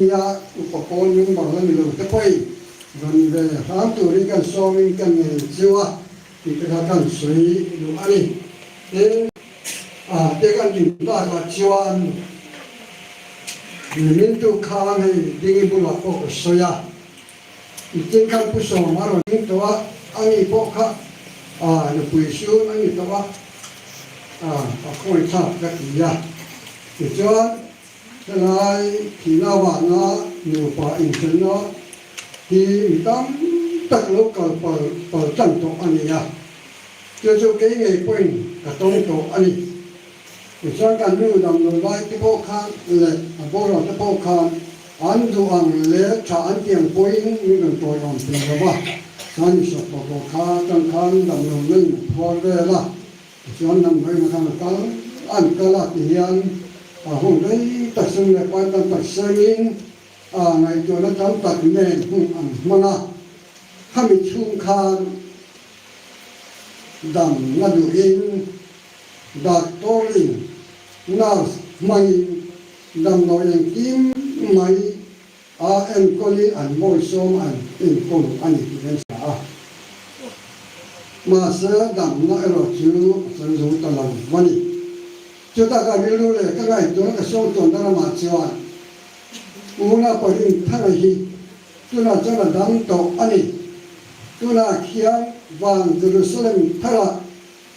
Nia, upa pawl member la ni lo te pawhin rawn ve hram turin kan sawmin kan ngei chiu a tih te kha kan sawi duh a ni. Tin, a te kan din takah chuan nimin tu khan hei Dingi bulah pawh ka sawi a, nichin khan Pu Sawm a rawn ding tawh a, ani pawh kha a nupui sun a ni tawh a, a khawngaihthlak ka ti a. Tichuan, Helai thihna avanga nupa inhrelhna hi mi tam tak lo kal pal pal tlang tawh a ni a, chu chu kei ngei pawhin ka tawng tawh a ni. Tichuan kan nu damlo lai te pawh khan leh a boral te pawh khan an duh ang leh tha an ti ang pawhin min rawn tawiawm thei lo va, chuan insawh tawh tawh kha atang khan damlo na in a phuar vel a. Tichuan hnam hruaina khan a kal an kal a ti hian a hun rei tak sum leh pai tam tak sengin a ngaihtuahna tam tak nen hun an hmang a, khami chhung khan dam na duhin doctor-in nurse hmangin damlo engkim mai A enkawlin an bawihsawm an enkawl a ni tih kan hria a. Mahse, damna erawh chu a chang zo ta lo a ni. Chutah ka rilru leh ka ngaihtuahna ka sawmtawnna ramah chuan Una pawhin Thanga hi tunah chuan a dang tawh a ni. Tunah khian van Jerusalem tharah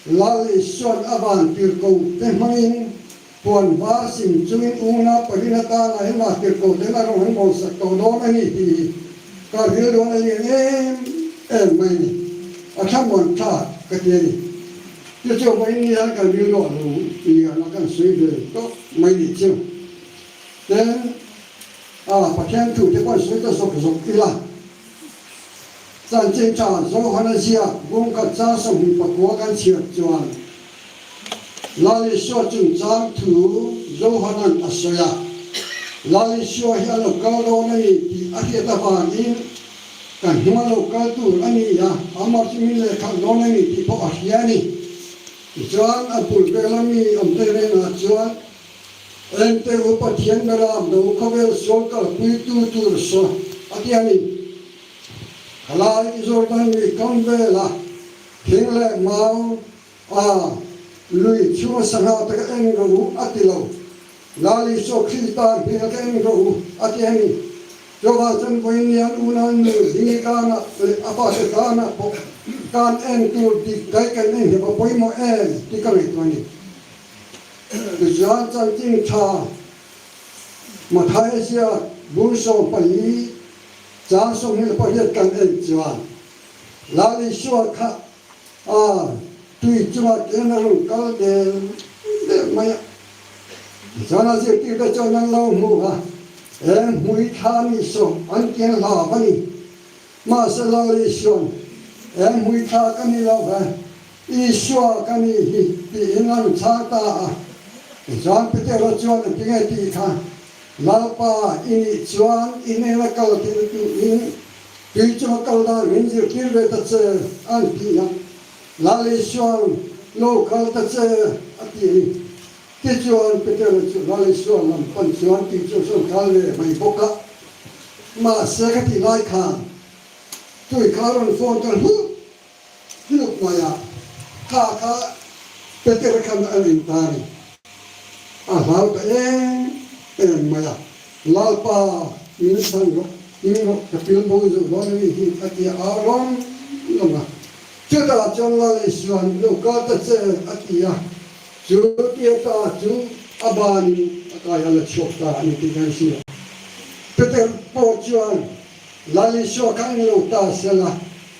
Lal Isua'n a van tirhko te hmangin Puan var sim chungin unau pahnih atana he mah tirhkoh ten a rawn an bawlsak tawh dawn a ni tih hi ka rilruan a lian em em mai a ni. A thlamuan thlak ka ti a ni. Tichuan vawiin ni hian kan rilruah lo lian a kan sawi ve tawh mai ni chu. Tin, a Pathian thu te pawh an sawi ta zawk zawk ila. Chanchin tha Johana ziak bungkhat chang 29 kan chhiar chuan Lal Isua chungchang thu Johanan a sawi a, Lal Isua hi a lo kal dawn a ni tih a hriat avangin kan hnung a lo kal tur a ni a, amah chu min lehkhalh dawn a ni tih pawh a hria a ni. Tichuan a bul vela mi awmte hnenah chuan, Ente u Pathian Beram do khawvel sual kalpuitu tur saw a ti a ni. Khalai Jordan lui kam vela thing leh mau a lui chhunga sangha te ka en rawh u a ti lo. Lal Isua Krista hmel ka en rawh u a ti a ni. Chuvang chuan vawiin nian unau nu Dingi tana leh a fate tana pawh kan en tur dik daih kan en hi va pawimawh em tih ka ngaihtuah a ni. Tichuan chanchin tha Mathaia ziak bur 14 chang 28 kan en chuan Lal Isua kha a tui chungah ken a rawn kal del del mai a. Tichuan a zirtirte chuan an lo hmu a, Eng hmui thla ni saw an kian hlauh a ni. Mahse Lal Isua'n, Eng hmui thla ka ni lo ve, Isua ka ni hi, tiin an chhang ta a. Tichuan Petera chuan a ti nge tih kha, Lalpa, i nih chuan i hnena kal thil turin tui chunga kal dan min zirtir ve ta che, an ti a. Lal Isua'n, Lo kal ta che, a ti a ni. Tichuan Petera chu Lal Isua lam pan chuan tui chu sawn kal ve mai bawk a. Mahse ka tih lai khan tui kha a rawn phone ta hluk hluk mai a, kha kha Petera khan a rin ta a ni. A hlau ta em em mai a, Lalpa min chhan rawh, min rawh ka pil bo zuh dawn a nih hi a ti a, a rawn lawm a. Chutah chuan Lal Isua'n lo kal ta che a ti a. Chu Pieta chu a banin a kai a la chhuak ta a ni tih kan hria. Peter pawh chuan, Lal Isua kha eng lo ta sela,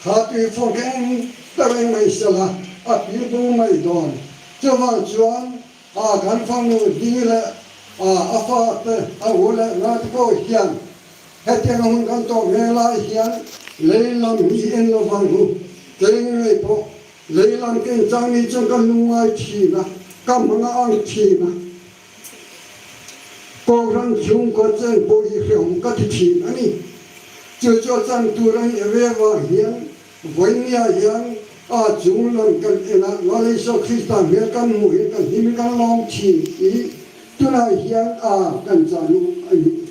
kha tuifawng kha eng ta reng mai sela, a pil bo mai dawn. Chuvang chuan a kan fanu ding leh a a fate, a u leh nau te pawh hian hetiang a hun kan tawh ve lai hian lei lam hi en lo vang hu, kei ngei pawh Lei lam ken chang ni chuan ka lungngai thin a, ka hmang a ang thin a. Kohhran chhungkaw cheng pawh hi hrehawm ka ti thin a ni. Chu chu a chan tur a nih ve vang hian vawinia hian a chung lam kan en a, Lal Isua Krista hmel kan hmuh hian kan hlim in kan lawm thin i tunah hian a kan chah luh a ni.